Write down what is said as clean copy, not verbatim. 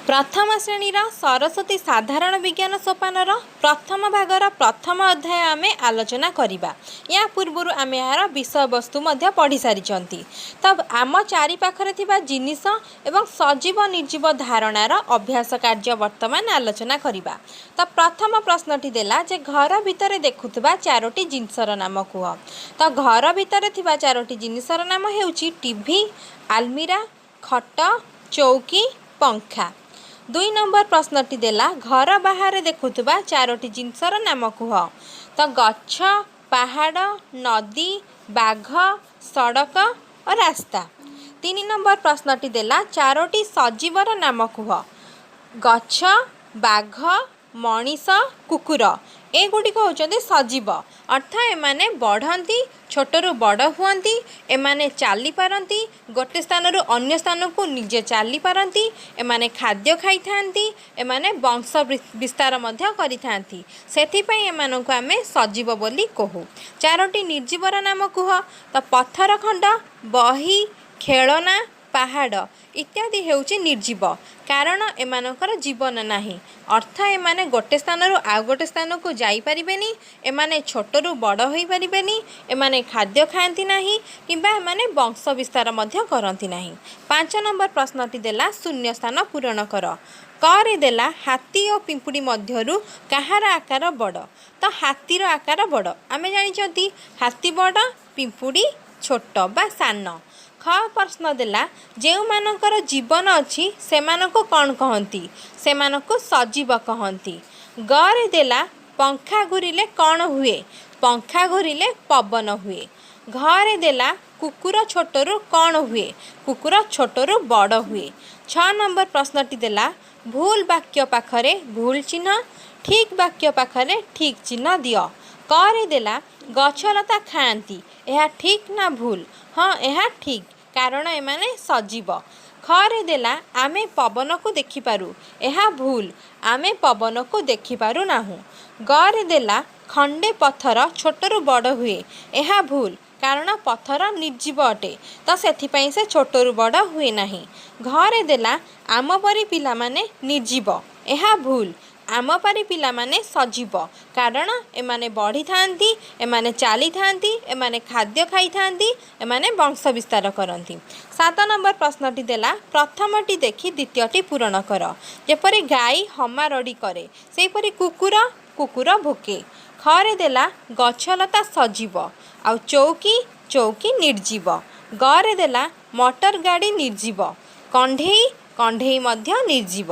ପ୍ରଥମ ଶ୍ରେଣୀର ସରସ୍ୱତୀ ସାଧାରଣ ବିଜ୍ଞାନ ସୋପାନର ପ୍ରଥମ ଭାଗର ପ୍ରଥମ ଅଧ୍ୟାୟ ଆମେ ଆଲୋଚନା କରିବା। ୟା ପୂର୍ବରୁ ଆମେ ଏହାର ବିଷୟବସ୍ତୁ ମଧ୍ୟ ପଢ଼ି ସାରିଛନ୍ତି। ତ ଆମ ଚାରିପାଖରେ ଥିବା ଜିନିଷ ଏବଂ ସଜୀବ ନିର୍ଜୀବ ଧାରଣାର ଅଭ୍ୟାସ କାର୍ଯ୍ୟ ବର୍ତ୍ତମାନ ଆଲୋଚନା କରିବା। ତ ପ୍ରଥମ ପ୍ରଶ୍ନଟି ଦେଲା ଯେ ଘର ଭିତରେ ଦେଖୁଥିବା ଚାରୋଟି ଜିନିଷର ନାମ କୁହ। ତ ଘର ଭିତରେ ଥିବା ଚାରୋଟି ଜିନିଷର ନାମ ହେଉଛି ଟିଭି, ଆଲମିରା, ଖଟ, ଚୌକି, ପଙ୍ଖା। ଦୁଇ ନମ୍ବର ପ୍ରଶ୍ନଟି ଦେଲା, ଘର ବାହାରେ ଦେଖୁଥିବା ଚାରୋଟି ଜିନିଷର ନାମ କୁହ। ତ ଗଛ, ପାହାଡ଼, ନଦୀ, ବାଘ, ସଡ଼କ ଓ ରାସ୍ତା। ତିନି ନମ୍ବର ପ୍ରଶ୍ନଟି ଦେଲା, ଚାରୋଟି ସଜୀବର ନାମ କୁହ। ଗଛ, ବାଘ, ମଣିଷ, କୁକୁର, ଏଗୁଡ଼ିକ ହେଉଛନ୍ତି ସଜୀବ। ଅର୍ଥ ଏମାନେ ବଢ଼ନ୍ତି, ଛୋଟରୁ ବଡ଼ ହୁଅନ୍ତି, ଏମାନେ ଚାଲିପାରନ୍ତି, ଗୋଟେ ସ୍ଥାନରୁ ଅନ୍ୟ ସ୍ଥାନକୁ ନିଜେ ଚାଲିପାରନ୍ତି, ଏମାନେ ଖାଦ୍ୟ ଖାଇଥାନ୍ତି, ଏମାନେ ବଂଶ ବିସ୍ତାର ମଧ୍ୟ କରିଥାନ୍ତି। ସେଥିପାଇଁ ଏମାନଙ୍କୁ ଆମେ ସଜୀବ ବୋଲି କହୁ। ଚାରୋଟି ନିର୍ଜୀବର ନାମ କୁହ। ତ ପଥର ଖଣ୍ଡ, ବହି, ଖେଳନା, ପାହାଡ଼ ଇତ୍ୟାଦି ହେଉଛି ନିର୍ଜୀବ, କାରଣ ଏମାନଙ୍କର ଜୀବନ ନାହିଁ। ଅର୍ଥ ଏମାନେ ଗୋଟେ ସ୍ଥାନରୁ ଆଉ ଗୋଟେ ସ୍ଥାନକୁ ଯାଇପାରିବେନି, ଏମାନେ ଛୋଟରୁ ବଡ଼ ହୋଇପାରିବେନି, ଏମାନେ ଖାଦ୍ୟ ଖାଆନ୍ତି ନାହିଁ କିମ୍ବା ଏମାନେ ବଂଶ ବିସ୍ତାର ମଧ୍ୟ କରନ୍ତି ନାହିଁ। 5 ନମ୍ବର ପ୍ରଶ୍ନଟି ଦେଲା, ଶୂନ୍ୟ ସ୍ଥାନ ପୂରଣ କର। କରେ ଦେଲା, ହାତୀ ଓ ପିମ୍ପୁଡ଼ି ମଧ୍ୟରୁ କାହାର ଆକାର ବଡ଼? ତ ହାତୀର ଆକାର ବଡ଼। ଆମେ ଜାଣିଛନ୍ତି ହାତୀ ବଡ଼, ପିମ୍ପୁଡ଼ି ଛୋଟ ବା ସାନ। ଖ ପ୍ରଶ୍ନ ଦେଲା, ଯେଉଁମାନଙ୍କର ଜୀବନ ଅଛି ସେମାନଙ୍କୁ କ'ଣ କହନ୍ତି? ସେମାନଙ୍କୁ ସଜୀବ କହନ୍ତି। ଗରେ ଦେଲା, ପଙ୍ଖା ଘୂରିଲେ କ'ଣ ହୁଏ? ପଙ୍ଖା ଘୂରିଲେ ପବନ ହୁଏ। ଘରେ ଦେଲା, କୁକୁର ଛୋଟରୁ କ'ଣ ହୁଏ? କୁକୁର ଛୋଟରୁ ବଡ଼ ହୁଏ। 6 ନମ୍ବର ପ୍ରଶ୍ନଟି ଦେଲା, ଭୁଲ ବାକ୍ୟ ପାଖରେ ଭୁଲ ଚିହ୍ନ, ଠିକ୍ ବାକ୍ୟ ପାଖରେ ଠିକ୍ ଚିହ୍ନ ଦିଅ। କରେ ଦେଲା, ଗଛଲତା ଖାଆନ୍ତି, ଏହା ଠିକ୍ ନା ଭୁଲ? ହଁ, ଏହା ଠିକ୍, କାରଣ ଏମାନେ ସଜୀବ। ଖରେ ଦେଲା, ଆମେ ପବନକୁ ଦେଖିପାରୁ, ଏହା ଭୁଲ, ଆମେ ପବନକୁ ଦେଖିପାରୁ ନାହୁଁ। ଗରେ ଦେଲା, ଖଣ୍ଡେ ପଥର ଛୋଟରୁ ବଡ଼ ହୁଏ, ଏହା ଭୁଲ, କାରଣ ପଥର ନିର୍ଜୀବ ଅଟେ, ତ ସେଥିପାଇଁ ସେ ଛୋଟରୁ ବଡ଼ ହୁଏ ନାହିଁ। ଘରେ ଦେଲା, ଆମ ପରି ପିଲାମାନେ ନିର୍ଜୀବ, ଏହା ଭୁଲ, ଆମ ପରି ପିଲାମାନେ ସଜୀବ, କାରଣ ଏମାନେ ବଢ଼ିଥାନ୍ତି, ଏମାନେ ଚାଲିଥାନ୍ତି, ଏମାନେ ଖାଦ୍ୟ ଖାଇଥାନ୍ତି, ଏମାନେ ବଂଶ ବିସ୍ତାର କରନ୍ତି। 7 ନମ୍ବର ପ୍ରଶ୍ନଟି ଦେଲା, ପ୍ରଥମଟି ଦେଖି ଦ୍ୱିତୀୟଟି ପୂରଣ କର। ଯେପରି ଗାଈ ହମା ରଡ଼ି କରେ, ସେହିପରି କୁକୁର କୁକୁର ଭୋକେ। ଖରେ ଦେଲା, ଗଛଲତା ସଜୀବ, ଆଉ ଚୌକି ଚୌକି ନିର୍ଜୀବ। ଗରେ ଦେଲା, ମଟର ଗାଡ଼ି ନିର୍ଜୀବ, କଣ୍ଢେଇ କଣ୍ଢେଇ ମଧ୍ୟ ନିର୍ଜୀବ।